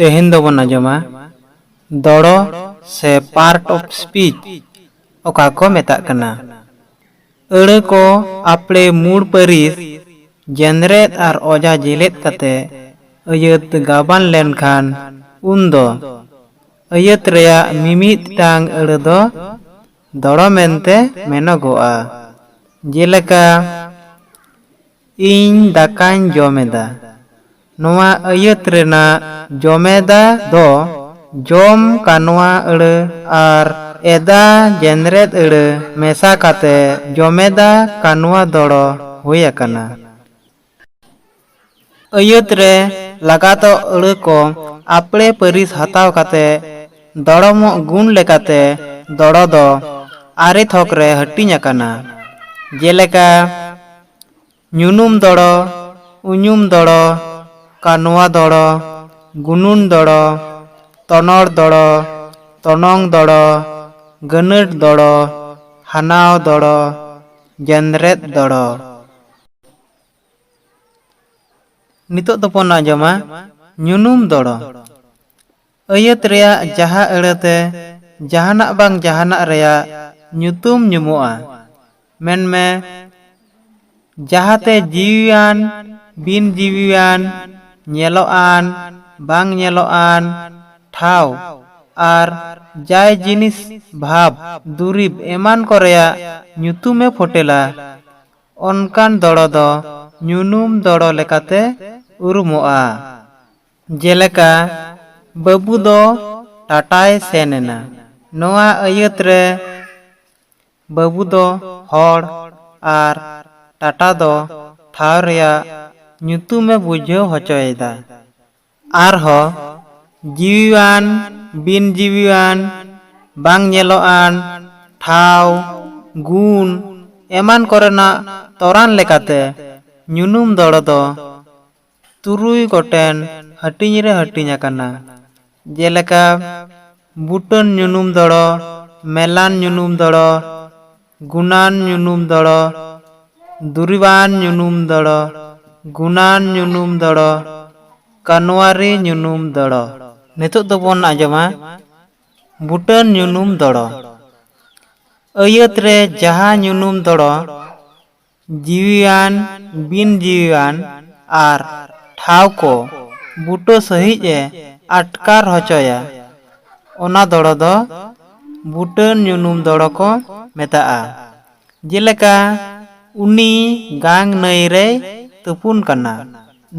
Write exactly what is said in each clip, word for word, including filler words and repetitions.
ᱛᱮᱦᱮᱧ ᱫᱚᱵᱚᱱ ᱟᱸᱡᱚᱢᱟ ᱫᱚᱲᱚ ᱥᱮ part of speech ᱚᱠᱟ ᱠᱚ ᱢᱮᱛᱟᱜ ᱠᱟᱱᱟ᱾ ᱟᱹᱲᱟᱹ ᱠᱚ ᱟᱯᱲᱮ ᱢᱩᱬ ᱯᱟᱹᱨᱤᱥ ᱡᱮᱱᱫᱨᱮᱫ ᱟᱨ ᱚᱡᱟ ᱡᱮᱞᱮᱫ ᱠᱟᱛᱮ ᱟᱹᱭᱟᱹᱛ ᱜᱟᱵᱟᱱ ᱞᱮᱱᱠᱷᱟᱱ ᱩᱱᱫᱚ ᱟᱹᱭᱟᱹᱛ ᱨᱮᱭᱟᱜ ᱢᱤᱢᱤᱫᱴᱟᱝ ᱟᱹᱲᱟᱹ ᱫᱚ ᱫᱚᱲᱚ ᱢᱮᱱᱛᱮ ᱢᱮᱱᱚᱜᱚᱜᱼᱟ᱾ ᱡᱮᱞᱮᱠᱟ, ᱤᱧ ᱫᱟᱠᱟᱧ ᱡᱚᱢᱮᱫᱟ᱾ ᱱᱚᱣᱟ ᱟᱹᱭᱟᱹᱛ ᱨᱮᱱᱟᱜ ᱡᱚᱢᱮᱫᱟ ᱫᱚ ᱡᱚᱢ ᱠᱟᱱᱣᱟ ᱟᱹᱲᱟᱹ ᱟᱨ ᱮᱫᱟ ᱡᱮᱱᱫᱨᱮᱫ ᱟᱹᱲᱟᱹ ᱢᱮᱥᱟ ᱠᱟᱛᱮ ᱡᱚᱢᱮᱫᱟ ᱠᱟᱱᱣᱟ ᱫᱚᱲᱚ ᱦᱩᱭ ᱟᱠᱟᱱᱟ᱾ ᱟᱹᱭᱟᱹᱛ ᱨᱮ ᱞᱟᱜᱟᱛᱚᱜ ᱟᱹᱲᱟᱹ ᱠᱚ ᱟᱯᱲᱮ ᱯᱟᱹᱨᱤᱥ ᱦᱟᱛᱟᱣ ᱠᱟᱛᱮ ᱫᱚᱲᱚᱢᱚᱜ ᱜᱩᱱ ᱞᱮᱠᱟᱛᱮ ᱫᱚᱲᱚ ᱫᱚ ᱟᱨᱮ ᱛᱷᱚᱠ ᱨᱮ ᱦᱟᱹᱴᱤᱧ ᱟᱠᱟᱱᱟ᱾ ᱡᱮᱞᱮᱠᱟ, ᱧᱩᱱᱩᱢ ᱫᱚᱲᱚ, ᱩᱧᱩᱢ ᱫᱚᱲᱚ, ᱠᱟᱱᱣᱟ ᱫᱚᱲᱚ, ᱜᱩᱱᱩᱱ ᱫᱚᱲᱚ, ᱛᱚᱱᱚᱲ ᱫᱚᱲᱚ, ᱛᱚᱱᱚᱝ ᱫᱚᱲᱚ, ᱜᱟᱹᱱᱟᱹᱴ ᱫᱚᱲᱚ, ᱦᱟᱱᱟᱣ ᱫᱚᱲᱚ, ᱡᱮᱱᱫᱨᱮᱫ ᱫᱚᱲᱚ᱾ ᱱᱤᱛᱚᱜ ᱫᱚᱵᱚᱱ ᱟᱸᱡᱚᱢᱟ ᱧᱩᱱᱩᱢ ᱫᱚᱲᱚ᱾ ᱟᱹᱭᱟᱹᱛ ᱨᱮᱭᱟᱜ ᱡᱟᱦᱟᱸ ᱟᱹᱲᱟᱹᱛᱮ ᱡᱟᱦᱟᱱᱟᱜ ᱵᱟᱝ ᱡᱟᱦᱟᱱᱟᱜ ᱨᱮᱭᱟᱜ ᱧᱩᱛᱩᱢ ᱧᱩᱢᱚᱜᱼᱟ᱾ ᱢᱮᱱᱢᱮ, ᱡᱟᱦᱟᱸᱛᱮ ᱡᱤᱣᱤᱣᱟᱱ, ᱵᱤᱱ ᱡᱤᱣᱤᱣᱟᱱ, ᱧᱮᱞᱚᱜᱼᱟᱱ, ᱵᱟᱝ ᱧᱮᱞᱚᱜᱼᱟᱱ, ᱴᱷᱟᱶ ᱟᱨ ᱡᱟᱭ ᱡᱤᱱᱤᱥ, ᱵᱷᱟᱵᱽ, ᱫᱩᱨᱤᱵᱽ ᱮᱢᱟᱱ ᱠᱚ ᱨᱮᱭᱟᱜ ᱧᱩᱛᱩᱢᱮ ᱯᱷᱚᱴᱮᱞᱟ, ᱚᱱᱠᱟᱱ ᱫᱚᱲᱚ ᱫᱚ ᱧᱩᱱᱩᱢ ᱫᱚᱲᱚ ᱞᱮᱠᱟᱛᱮ ᱩᱨᱩᱢᱚᱜᱼᱟ᱾ ᱡᱮᱞᱮᱠᱟ, ᱵᱟᱹᱵᱩ ᱫᱚ ᱴᱟᱴᱟᱭ ᱥᱮᱱ ᱮᱱᱟ᱾ ᱱᱚᱣᱟ ᱟᱹᱭᱟᱹᱛ ᱨᱮ ᱵᱟᱹᱵᱩ ᱫᱚ ᱦᱚᱲ ᱟᱨ ᱴᱟᱴᱟ ᱫᱚ ᱴᱷᱟᱶ ᱨᱮᱭᱟᱜ ᱧᱩᱛᱩᱢᱮ ᱵᱩᱡᱷᱟᱹᱣ ᱦᱚᱪᱚᱭᱮᱫᱟ᱾ ᱟᱨᱦᱚᱸ ᱡᱤᱣᱤᱣᱟᱱ, ᱵᱤᱱ ᱡᱤᱣᱤᱣᱟᱱ, ᱵᱟᱝ ᱧᱮᱞᱚᱜᱼᱟᱱ, ᱴᱷᱟᱶ, ᱜᱩᱱ ᱮᱢᱟᱱ ᱠᱚᱨᱮᱱᱟᱜ ᱛᱚᱨᱟᱱ ᱞᱮᱠᱟᱛᱮ ᱧᱩᱱᱩᱢ ᱫᱚᱲᱚ ᱫᱚ ᱛᱩᱨᱩᱭ ᱜᱚᱴᱮᱱ ᱦᱟᱹᱴᱤᱧ ᱨᱮ ᱦᱟᱹᱴᱤᱧ ᱟᱠᱟᱱᱟ᱾ ᱡᱮᱞᱮᱠᱟ, ᱵᱩᱴᱟᱹᱱ ᱧᱩᱱᱩᱢ ᱫᱚᱲᱚ, ᱢᱮᱞᱟᱱ ᱧᱩᱱᱩᱢ ᱫᱚᱲᱚ, ᱜᱩᱱᱟᱱ ᱧᱩᱱᱩᱢ ᱫᱚᱲᱚ, ᱫᱩᱨᱤᱵᱟᱱ ᱧᱩᱱᱩᱢ ᱫᱚᱲᱚ, ᱜᱩᱱᱟᱱ ᱧᱩᱱᱩᱢ ᱫᱚᱲᱚ, ᱛᱟᱱᱣᱟᱨᱤ ᱧᱩᱱᱩᱢ ᱫᱚᱲᱚ᱾ ᱱᱤᱛᱚᱜ ᱫᱚᱵᱚᱱ ᱟᱸᱡᱚᱢᱟ ᱵᱩᱴᱟᱹᱱ ᱧᱩᱱᱩᱢ ᱫᱚᱲᱚ᱾ ᱟᱹᱭᱟᱹᱛ ᱨᱮ ᱡᱟᱦᱟᱸ ᱧᱩᱱᱩᱢ ᱫᱚᱲᱚ ᱡᱤᱣᱤᱣᱟᱱ, ᱵᱤᱱ ᱡᱤᱣᱤᱣᱟᱱ ᱟᱨ ᱴᱷᱟᱶ ᱠᱚ ᱵᱩᱴᱟᱹ ᱥᱟᱹᱦᱤᱡ ᱮ ᱟᱴᱠᱟᱨ ᱦᱚᱪᱚᱭᱟ, ᱚᱱᱟ ᱫᱚᱲᱚ ᱫᱚ ᱵᱩᱴᱟᱹᱱ ᱧᱩᱱᱩᱢ ᱫᱚᱲᱚ ᱠᱚ ᱢᱮᱛᱟᱜᱼᱟ᱾ ᱡᱮᱞᱮᱠᱟ, ᱩᱱᱤ ᱜᱟᱝ ᱱᱟᱹᱭ ᱨᱮᱭ ᱛᱩᱯᱩᱱ ᱠᱟᱱᱟ᱾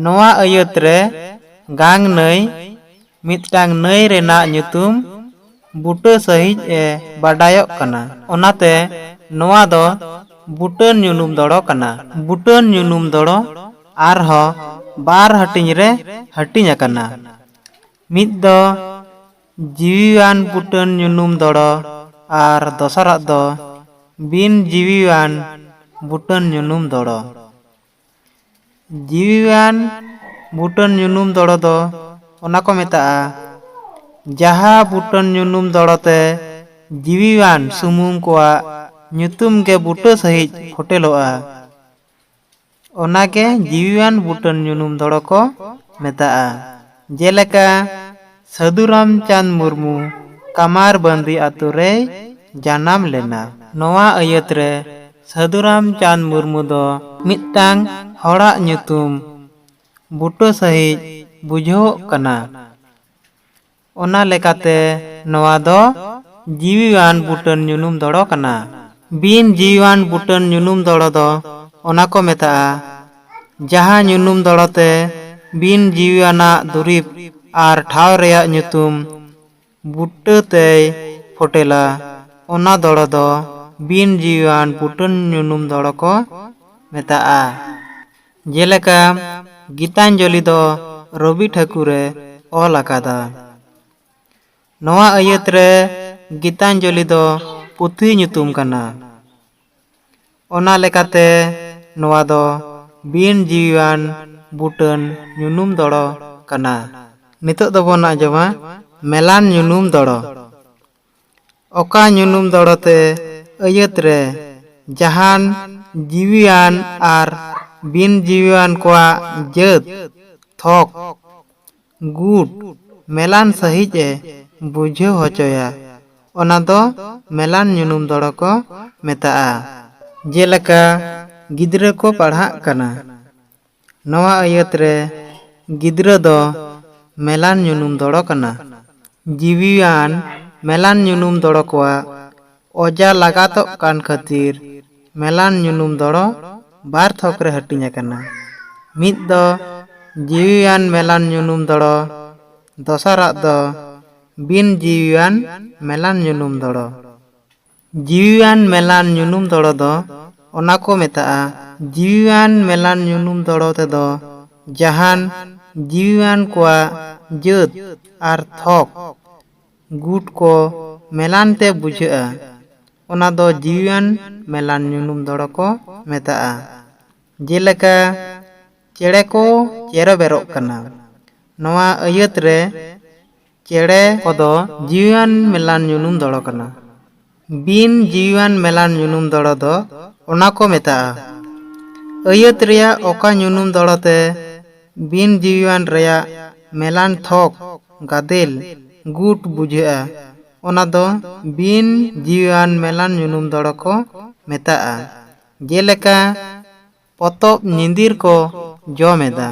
ᱱᱚᱣᱟ ᱟᱹᱭᱟᱹᱛ ᱨᱮ ᱜᱟᱝ ᱱᱟᱹᱭ ᱢᱤᱫᱴᱟᱝ ᱱᱟᱹᱭ ᱨᱮᱱᱟᱜ ᱧᱩᱛᱩᱢ ᱵᱩᱴᱟᱹ ᱥᱟᱹᱦᱤᱡ ᱮ ᱵᱟᱰᱟᱭᱚᱜ ᱠᱟᱱᱟ᱾ ᱚᱱᱟᱛᱮ ᱱᱚᱣᱟ ᱫᱚ ᱵᱩᱴᱟᱹᱱ ᱧᱩᱱᱩᱢ ᱫᱚᱲᱚ ᱠᱟᱱᱟ᱾ ᱵᱩᱴᱟᱹᱱ ᱧᱩᱱᱩᱢ ᱫᱚᱲᱚ ᱟᱨᱦᱚᱸ ᱵᱟᱨ ᱦᱟᱹᱴᱤᱧ ᱨᱮ ᱦᱟᱹᱴᱤᱧ ᱟᱠᱟᱱᱟ᱾ ᱢᱤᱫ ᱫᱚ ᱡᱤᱣᱤᱣᱟᱱ ᱵᱩᱴᱟᱹᱱ ᱧᱩᱱᱩᱢ ᱫᱚᱲᱚ ᱟᱨ ᱫᱚᱥᱟᱨᱟᱜ ᱫᱚ ᱵᱤᱱ ᱡᱤᱣᱤᱣᱟᱱ ᱵᱩᱴᱟᱹᱱ ᱧᱩᱱᱩᱢ ᱫᱚᱲᱚ᱾ ᱡᱤᱣᱤᱣᱟᱱ ᱵᱩᱴᱟᱹᱱ ᱧᱩᱱᱩᱢ ᱫᱚᱲᱚ ᱫᱚ ᱚᱱᱟ ᱠᱚ ᱢᱮᱛᱟᱜᱼᱟ, ᱡᱟᱦᱟᱸ ᱵᱩᱴᱟᱹᱱ ᱧᱩᱱᱩᱢ ᱫᱚᱲᱚ ᱛᱮ ᱡᱤᱣᱤᱣᱟᱱ ᱥᱩᱢᱩᱝ ᱠᱚᱣᱟᱜ ᱧᱩᱛᱩᱢ ᱜᱮ ᱵᱩᱴᱟᱹ ᱥᱟᱹᱦᱤᱡ ᱯᱷᱚᱴᱮᱞᱚᱜᱼᱟ᱾ ᱚᱱᱟᱜᱮ ᱡᱤᱣᱤᱣᱟᱱ ᱵᱩᱴᱟᱹᱱ ᱧᱩᱱᱩᱢ ᱫᱚᱲᱚ ᱠᱚ ᱢᱮᱛᱟᱜᱼᱟ᱾ ᱡᱮᱞᱮᱠᱟ, ᱥᱟᱹᱫᱷᱩ ᱨᱟᱢᱪᱟᱸᱫᱽ ᱢᱩᱨᱢᱩ ᱠᱟᱢᱟᱨᱵᱟᱸᱫᱤ ᱟᱛᱳ ᱨᱮᱭ ᱡᱟᱱᱟᱢ ᱞᱮᱱᱟ᱾ ᱱᱚᱣᱟ ᱟᱹᱭᱟᱹᱛ ᱨᱮ ᱥᱟᱹᱫᱷᱩ ᱨᱟᱢᱪᱟᱸᱫᱽ ᱢᱩᱨᱢᱩ ᱫᱚ ᱢᱤᱫᱴᱟᱝ ᱦᱚᱲᱟᱜ ᱧᱩᱛᱩᱢ ᱵᱩᱴᱟᱹ ᱥᱟᱹᱦᱤᱡ ᱵᱩᱡᱷᱟᱹᱣᱚᱜ ᱠᱟᱱᱟ᱾ ᱚᱱᱟ ᱞᱮᱠᱟᱛᱮ ᱱᱚᱣᱟ ᱫᱚ ᱡᱤᱣᱤᱣᱟᱱ ᱵᱩᱴᱟᱹᱱ ᱧᱩᱱᱩᱢ ᱫᱚᱲᱚ ᱠᱟᱱᱟ᱾ ᱵᱤᱱ ᱡᱤᱣᱤᱣᱟᱱ ᱵᱩᱴᱟᱹᱱ ᱧᱩᱱᱩᱢ ᱫᱚᱲᱚ ᱫᱚ ᱚᱱᱟ ᱠᱚ ᱢᱮᱛᱟᱜᱼᱟ, ᱡᱟᱦᱟᱸ ᱧᱩᱱᱩᱢ ᱫᱚᱲᱚ ᱛᱮ ᱵᱤᱱ ᱡᱤᱣᱤᱣᱟᱱᱟᱜ ᱫᱩᱨᱤᱵᱽ ᱟᱨ ᱴᱷᱟᱶ ᱨᱮᱭᱟᱜ ᱧᱩᱛᱩᱢ ᱵᱩᱴᱟᱹ ᱛᱮᱭ ᱯᱷᱚᱴᱮᱞᱟ, ᱚᱱᱟ ᱫᱚᱲᱚ ᱫᱚ ᱵᱤᱱ ᱡᱤᱣᱤᱣᱟᱱ ᱵᱩᱴᱟᱹᱱ ᱧᱩᱱᱩᱢ ᱫᱚᱲᱚ ᱠᱚ ᱢᱮᱛᱟᱜᱼᱟ᱾ ᱡᱮᱞᱮᱠᱟ, ᱜᱤᱛᱟᱧᱡᱚᱞᱤ ᱫᱚ ᱨᱚᱵᱤ ᱴᱷᱟᱹᱠᱩᱨᱮ ᱚᱞ ᱟᱠᱟᱫᱟ᱾ ᱱᱚᱣᱟ ᱟᱹᱭᱟᱹᱛ ᱨᱮ ᱜᱤᱛᱟᱧᱡᱚᱞᱤ ᱫᱚ ᱯᱩᱛᱷᱤ ᱧᱩᱛᱩᱢ ᱠᱟᱱᱟ᱾ ᱚᱱᱟ ᱞᱮᱠᱟᱛᱮ ᱱᱚᱣᱟ ᱫᱚ ᱵᱤᱱ ᱡᱤᱣᱤᱣᱟᱱ ᱵᱩᱴᱟᱹᱱ ᱧᱩᱱᱩᱢ ᱫᱚᱲᱚ ᱠᱟᱱᱟ᱾ ᱱᱤᱛᱚᱜ ᱫᱚᱵᱚᱱ ᱟᱸᱡᱚᱢᱟ ᱢᱮᱞᱟᱱ ᱧᱩᱱᱩᱢ ᱫᱚᱲᱚ᱾ ᱚᱠᱟ ᱧᱩᱱᱩᱢ ᱫᱚᱲᱚ ᱛᱮ ᱟᱹᱭᱟᱹᱛ ᱨᱮ ᱡᱟᱦᱟᱱ ᱡᱤᱣᱤᱣᱟᱱ ᱟᱨ ᱵᱤᱱ ᱡᱤᱣᱤᱣᱟᱱ ᱠᱚᱣᱟᱜ ᱡᱟᱹᱛ, ᱛᱷᱚᱠ, ᱜᱩᱴ ᱢᱮᱞᱟᱱ ᱥᱟᱹᱦᱤᱡ ᱮ ᱵᱩᱡᱷᱟᱹᱣ ᱦᱚᱪᱚᱭᱟ, ᱚᱱᱟ ᱫᱚ ᱢᱮᱞᱟᱱ ᱧᱩᱱᱩᱢ ᱫᱚᱲᱚ ᱠᱚ ᱢᱮᱛᱟᱜᱼᱟ᱾ ᱡᱮᱞᱮᱠᱟ, ᱜᱤᱫᱽᱨᱟᱹ ᱠᱚ ᱯᱟᱲᱦᱟᱜ ᱠᱟᱱᱟ᱾ ᱱᱚᱣᱟ ᱟᱹᱭᱟᱹᱛ ᱨᱮ ᱜᱤᱫᱽᱨᱟᱹ ᱫᱚ ᱢᱮᱞᱟᱱ ᱧᱩᱱᱩᱢ ᱫᱚᱲᱚ ᱠᱟᱱᱟ᱾ ᱡᱤᱣᱤᱣᱟᱱ ᱢᱮᱞᱟᱱ ᱧᱩᱱᱩᱢ ᱫᱚᱲᱚ ᱠᱚᱣᱟᱜ ᱚᱡᱟ ᱞᱟᱜᱟᱛᱚᱜ ᱠᱟᱱ ᱠᱷᱟᱹᱛᱤᱨ ᱢᱮᱞᱟᱱ ᱧᱩᱱᱩᱢ ᱫᱚᱲᱚ ᱵᱟᱨ ᱛᱷᱚᱠ ᱨᱮ ᱦᱟᱹᱴᱤᱧ ᱟᱠᱟᱱᱟ᱾ ᱢᱤᱫ ᱫᱚ ᱡᱤᱣᱤᱣᱟᱱ ᱢᱮᱞᱟᱱ ᱧᱩᱱᱩᱢ ᱫᱚᱲᱚ, ᱫᱚᱥᱟᱨᱟᱜ ᱫᱚ ᱵᱤᱱ ᱡᱤᱣᱤᱣᱟᱱ ᱢᱮᱞᱟᱱ ᱧᱩᱱᱩᱢ ᱫᱚᱲᱚ᱾ ᱡᱤᱣᱤᱣᱟᱱ ᱢᱮᱞᱟᱱ ᱧᱩᱱᱩᱢ ᱫᱚᱲᱚ ᱫᱚ ᱚᱱᱟ ᱠᱚ ᱢᱮᱛᱟᱜᱼᱟ, ᱡᱤᱣᱤᱣᱟᱱ ᱢᱮᱞᱟᱱ ᱧᱩᱱᱩᱢ ᱫᱚᱲᱚ ᱛᱮᱫᱚ ᱡᱟᱦᱟᱱ ᱡᱤᱣᱤᱣᱟᱱ ᱠᱚᱣᱟᱜ ᱡᱟᱹᱛ ᱟᱨ ᱛᱷᱚᱠ, ᱜᱩᱴ ᱠᱚ ᱢᱮᱞᱟᱱ ᱛᱮ ᱵᱩᱡᱷᱟᱹᱜᱼᱟ, ᱚᱱᱟ ᱫᱚ ᱡᱤᱣᱤᱣᱟᱱ ᱢᱮᱞᱟᱱ ᱧᱩᱱᱩᱢ ᱫᱚᱲᱚ ᱠᱚ ᱢᱮᱛᱟᱜᱼᱟ᱾ ᱡᱮᱞᱮᱠᱟ, ᱪᱮᱬᱮ ᱠᱚ ᱪᱮᱨᱚ ᱵᱮᱨᱚᱜ ᱠᱟᱱᱟ᱾ ᱱᱚᱣᱟ ᱟᱹᱭᱟᱹᱛ ᱨᱮ ᱪᱮᱬᱮ ᱠᱚᱫᱚ ᱡᱤᱣᱤᱣᱟᱱ ᱢᱮᱞᱟᱱ ᱧᱩᱱᱩᱢ ᱫᱚᱲᱚ ᱠᱟᱱᱟ᱾ ᱵᱤᱱ ᱡᱤᱣᱤᱣᱟᱱ ᱢᱮᱞᱟᱱ ᱧᱩᱱᱩᱢ ᱫᱚᱲᱚ ᱫᱚ ᱚᱱᱟ ᱠᱚ ᱢᱮᱛᱟᱜᱼᱟ᱾ ᱟᱹᱭᱟᱹᱛ ᱨᱮᱭᱟᱜ ᱚᱠᱟ ᱧᱩᱱᱩᱢ ᱫᱚᱲᱚ ᱛᱮ ᱵᱤᱱ ᱡᱤᱣᱤᱣᱟᱱ ᱨᱮᱭᱟᱜ ᱢᱮᱞᱟᱱ ᱛᱷᱚᱠ, ᱜᱟᱫᱮᱞ, ᱜᱩᱴ ᱵᱩᱡᱷᱟᱹᱜᱼᱟ, ᱚᱱᱟ ᱫᱚ ᱵᱤᱱ ᱡᱤᱣᱤᱣᱟᱱ ᱢᱮᱞᱟᱱ ᱧᱩᱱᱩᱢ ᱫᱚᱲᱚ ᱠᱚ ᱢᱮᱛᱟᱜᱼᱟ᱾ ᱡᱮᱞᱮᱠᱟ, ᱯᱚᱛᱚᱵ ᱧᱤᱫᱤᱨ ᱠᱚ ᱡᱚᱢ ᱮᱫᱟ᱾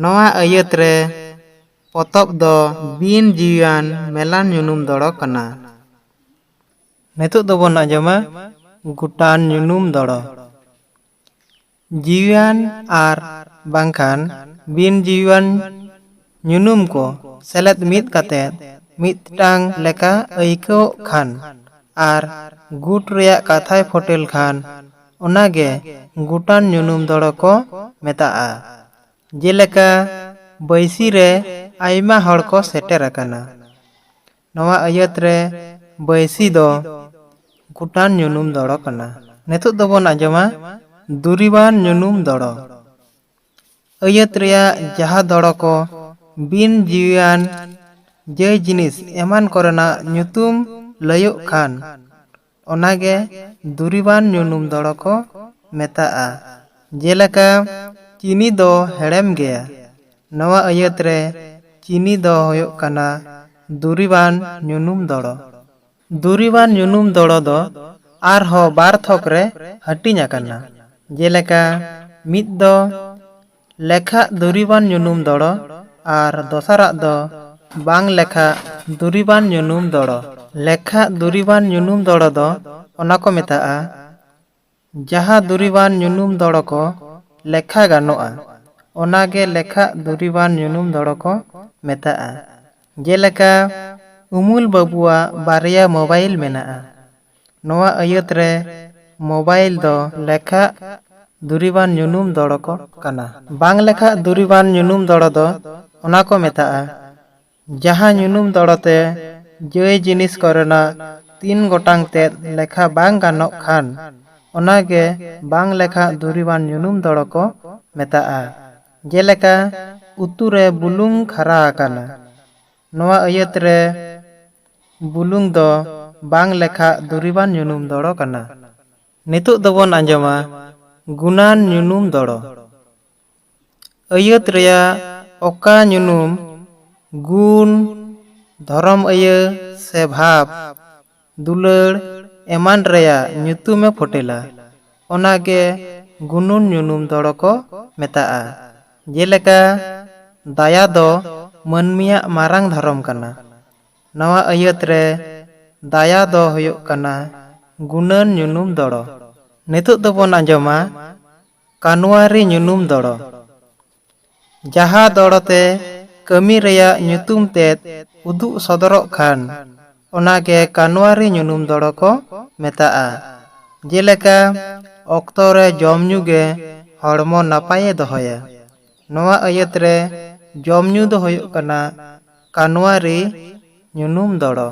ᱱᱚᱣᱟ ᱟᱹᱭᱟᱹᱛ ᱨᱮ ᱯᱚᱛᱚᱵ ᱫᱚ ᱵᱤᱱ ᱡᱤᱣᱤᱣᱟᱱ ᱢᱮᱞᱟᱱ ᱧᱩᱱᱩᱢ ᱫᱚᱲᱚ ᱠᱟᱱᱟ᱾ ᱱᱤᱛᱚᱜ ᱫᱚᱵᱚᱱ ᱟᱸᱡᱚᱢᱟ ᱜᱩᱴᱟᱱ ᱧᱩᱱᱩᱢ ᱫᱚᱲᱚ᱾ ᱡᱤᱣᱤᱣᱟᱱ ᱟᱨ ᱵᱟᱝᱠᱷᱟᱱ ᱵᱤᱱ ᱡᱤᱣᱤᱣᱟᱱ ᱧᱩᱱᱩᱢ ᱠᱚ ᱥᱮᱞᱮᱫ ᱢᱤᱫ ᱠᱟᱛᱮ ᱢᱤᱫᱴᱟᱝ ᱞᱮᱠᱟ ᱟᱹᱭᱠᱟᱹᱣᱚᱜ ᱠᱷᱟᱱ ᱟᱨ ᱜᱩᱴ ᱨᱮᱭᱟᱜ ᱠᱟᱛᱷᱟᱭ ᱯᱷᱚᱴᱮᱞ ᱠᱷᱟᱱ, ᱚᱱᱟᱜᱮ ᱜᱩᱴᱟᱱ ᱧᱩᱱᱩᱢ ᱫᱚᱲᱚ ᱠᱚ ᱢᱮᱛᱟᱜᱼᱟ᱾ ᱡᱮᱞᱮᱠᱟ, ᱵᱟᱹᱭᱥᱤ ᱨᱮ ᱟᱭᱢᱟ ᱦᱚᱲ ᱠᱚ ᱥᱮᱴᱮᱨ ᱟᱠᱟᱱᱟ᱾ ᱱᱚᱣᱟ ᱟᱹᱭᱟᱹᱛ ᱨᱮ ᱵᱟᱹᱭᱥᱤ ᱫᱚ ᱜᱩᱴᱟᱱ ᱧᱩᱱᱩᱢ ᱫᱚᱲᱚ ᱠᱟᱱᱟ᱾ ᱱᱤᱛᱚᱜ ᱫᱚᱵᱚᱱ ᱟᱸᱡᱚᱢᱟ ᱫᱩᱨᱤᱵᱟᱱ ᱧᱩᱱᱩᱢ ᱫᱚᱲᱚ᱾ ᱟᱹᱭᱟᱹᱛ ᱨᱮᱭᱟᱜ ᱡᱟᱦᱟᱸ ᱫᱚᱲᱚ ᱠᱚ ᱵᱤᱱ ᱡᱤᱣᱤᱭᱟᱱ ᱡᱟᱹᱭ ᱡᱤᱱᱤᱥ ᱮᱢᱟᱱ ᱠᱚᱨᱮᱱᱟᱜ ᱧᱩᱛᱩᱢ ᱞᱟᱹᱭᱚᱜ ᱠᱷᱟᱱ, ᱚᱱᱟᱜᱮ ᱫᱩᱨᱤᱵᱟᱱ ᱧᱩᱱᱩᱢ ᱫᱚᱲᱚ ᱠᱚ ᱢᱮᱛᱟᱜᱼᱟ᱾ ᱡᱮᱞᱮᱠᱟ, ᱪᱤᱱᱤ ᱫᱚ ᱦᱮᱲᱮᱢ ᱜᱮᱭᱟ᱾ ᱱᱚᱣᱟ ᱟᱹᱭᱟᱹᱛ ᱨᱮ ᱪᱤᱱᱤ ᱫᱚ ᱦᱩᱭᱩᱜ ᱠᱟᱱᱟ ᱫᱩᱨᱤᱵᱟᱱ ᱧᱩᱱᱩᱢ ᱫᱚᱲᱚ᱾ ᱫᱩᱨᱤᱵᱟᱱ ᱧᱩᱱᱩᱢ ᱫᱚᱲᱚ ᱫᱚ ᱟᱨᱦᱚᱸ ᱵᱟᱨ ᱛᱷᱚᱠ ᱨᱮ ᱦᱟᱹᱴᱤᱧ ᱟᱠᱟᱱᱟ᱾ ᱡᱮᱞᱮᱠᱟ, ᱢᱤᱫ ᱫᱚ ᱞᱮᱠᱷᱟᱜ ᱫᱩᱨᱤᱵᱟᱱ ᱧᱩᱱᱩᱢ ᱫᱚᱲᱚ ᱟᱨ ᱫᱚᱥᱟᱨᱟᱜ ᱫᱚ ᱵᱟᱝ ᱞᱮᱠᱷᱟᱜ ᱫᱩᱨᱤᱵᱟᱱ ᱧᱩᱱᱩᱢ ᱫᱚᱲᱚ᱾ ᱞᱮᱠᱷᱟᱜ ᱫᱩᱨᱤᱵᱟᱱ ᱧᱩᱱᱩᱢ ᱫᱚᱲᱚ ᱫᱚ ᱚᱱᱟ ᱠᱚ ᱢᱮᱛᱟᱜᱼᱟ, ᱡᱟᱦᱟᱸ ᱫᱩᱨᱤᱵᱟᱱ ᱧᱩᱱᱩᱢ ᱫᱚᱲᱚ ᱠᱚ ᱞᱮᱠᱷᱟ ᱜᱟᱱᱚᱜᱼᱟ, ᱚᱱᱟ ᱜᱮ ᱞᱮᱠᱷᱟᱜ ᱫᱩᱨᱤᱵᱟᱱ ᱧᱩᱱᱩᱢ ᱫᱚᱲᱚ ᱠᱚ ᱢᱮᱛᱟᱜᱼᱟ᱾ ᱡᱮᱞᱮᱠᱟ, ᱩᱢᱩᱞ ᱵᱟᱹᱵᱩᱣᱟᱜ ᱵᱟᱨᱭᱟ ᱢᱳᱵᱟᱭᱤᱞ ᱢᱮᱱᱟᱜᱼᱟ᱾ ᱱᱚᱣᱟ ᱟᱹᱭᱟᱹᱛ ᱨᱮ ᱢᱳᱵᱟᱭᱤᱞ ᱫᱚ ᱞᱮᱠᱷᱟᱜ ᱫᱩᱨᱤᱵᱟᱱ ᱧᱩᱱᱩᱢ ᱫᱚᱲᱚ ᱠᱚ ᱠᱟᱱᱟ᱾ ᱵᱟᱝ ᱞᱮᱠᱷᱟᱜ ᱫᱩᱨᱤᱵᱟᱱ ᱧᱩᱱᱩᱢ ᱫᱚᱲᱚ ᱫᱚ ᱚᱱᱟ ᱠᱚ ᱢᱮᱛᱟᱜᱼᱟ, ᱡᱟᱦᱟᱸ ᱧᱩᱱᱩᱢ ᱫᱚᱲᱚ ᱛᱮ ᱡᱟᱹᱭ ᱡᱤᱱᱤᱥ ᱠᱚᱨᱮᱱᱟᱜ ᱛᱤᱱ ᱜᱚᱴᱟᱝ ᱛᱮᱫ ᱞᱮᱠᱷᱟ ᱵᱟᱝ ᱜᱟᱱᱚᱜ ᱠᱷᱟᱱ, ᱚᱱᱟ ᱜᱮ ᱵᱟᱝ ᱞᱮᱠᱷᱟᱜ ᱫᱩᱨᱤᱵᱟᱱ ᱧᱩᱱᱩᱢ ᱫᱚᱲᱚ ᱠᱚ ᱢᱮᱛᱟᱜᱼᱟ᱾ ᱡᱮᱞᱮᱠᱟ, ᱩᱛᱩ ᱨᱮ ᱵᱩᱞᱩᱝ ᱠᱷᱟᱨᱟ ᱟᱠᱟᱱᱟ᱾ ᱱᱚᱣᱟ ᱟᱹᱭᱟᱹᱛ ᱨᱮ ᱵᱩᱞᱩᱝ ᱫᱚ ᱵᱟᱝ ᱞᱮᱠᱷᱟᱜ ᱫᱩᱨᱤᱵᱟᱱ ᱧᱩᱱᱩᱢ ᱫᱚᱲᱚ ᱠᱟᱱᱟ᱾ ᱱᱤᱛᱚᱜ ᱫᱚᱵᱚᱱ ᱟᱸᱡᱚᱢᱟ ᱜᱩᱱᱟᱱ ᱧᱩᱱᱩᱢ ᱫᱚᱲᱚ᱾ ᱟᱹᱭᱟᱹᱛ ᱨᱮᱭᱟᱜ ᱚᱠᱟ ᱧᱩᱱᱩᱢ ᱜᱩᱱ, ᱫᱷᱚᱨᱚᱢ ᱟᱹᱭᱟᱹ ᱥᱮ ᱵᱷᱟᱵᱽ, ᱫᱩᱞᱟᱹᱲ ᱮᱢᱟᱱ ᱨᱮᱭᱟᱜ ᱧᱩᱛᱩᱢᱮ ᱯᱷᱚᱴᱮᱞᱟ, ᱚᱱᱟ ᱜᱮ ᱜᱩᱱᱩᱱ ᱧᱩᱱᱩᱢ ᱫᱚᱲᱚ ᱠᱚ ᱢᱮᱛᱟᱜᱼᱟ᱾ ᱡᱮᱞᱮᱠᱟ, ᱫᱟᱭᱟ ᱫᱚ ᱢᱟᱹᱱᱢᱤᱭᱟᱜ ᱢᱟᱨᱟᱝ ᱫᱷᱚᱨᱚᱢ ᱠᱟᱱᱟ᱾ ᱱᱚᱣᱟ ᱟᱹᱭᱟᱹᱛ ᱨᱮ ᱫᱟᱭᱟ ᱫᱚ ᱦᱩᱭᱩᱜ ᱠᱟᱱᱟ ᱜᱩᱱᱟᱹᱱ ᱧᱩᱱᱩᱢ ᱫᱚᱲᱚ᱾ ᱱᱤᱛᱚᱜ ᱫᱚᱵᱚᱱ ᱟᱸᱡᱚᱢᱟ ᱠᱟᱱᱣᱟᱨᱤ ᱧᱩᱱᱩᱢ ᱫᱚᱲᱚ᱾ ᱡᱟᱦᱟᱸ ᱫᱚᱲᱚ ᱛᱮ ᱠᱟᱹᱢᱤ ᱨᱮᱭᱟᱜ ᱧᱩᱛᱩᱢ ᱛᱮᱫ ᱩᱫᱩᱜ ᱥᱚᱫᱚᱨᱚᱜ ᱠᱷᱟᱱ, ᱚᱱᱟ ᱜᱮ ᱠᱟᱱᱣᱟᱨᱤ ᱧᱩᱱᱩᱢ ᱫᱚᱲᱚ ᱠᱚ ᱢᱮᱛᱟᱜᱼᱟ᱾ ᱡᱮᱞᱮᱠᱟ, ᱚᱠᱛᱚ ᱨᱮ ᱡᱚᱢ ᱧᱩ ᱜᱮ ᱦᱚᱲᱢᱚ ᱱᱟᱯᱟᱭᱮ ᱫᱚᱦᱚᱭᱟ᱾ ᱱᱚᱣᱟ ᱟᱹᱭᱟᱹᱛ ᱨᱮ ᱡᱚᱢ ᱧᱩ ᱫᱚ ᱦᱩᱭᱩᱜ ᱠᱟᱱᱟ ᱠᱟᱱᱣᱟᱨᱤ ᱧᱩᱱᱩᱢ ᱫᱚᱲᱚ᱾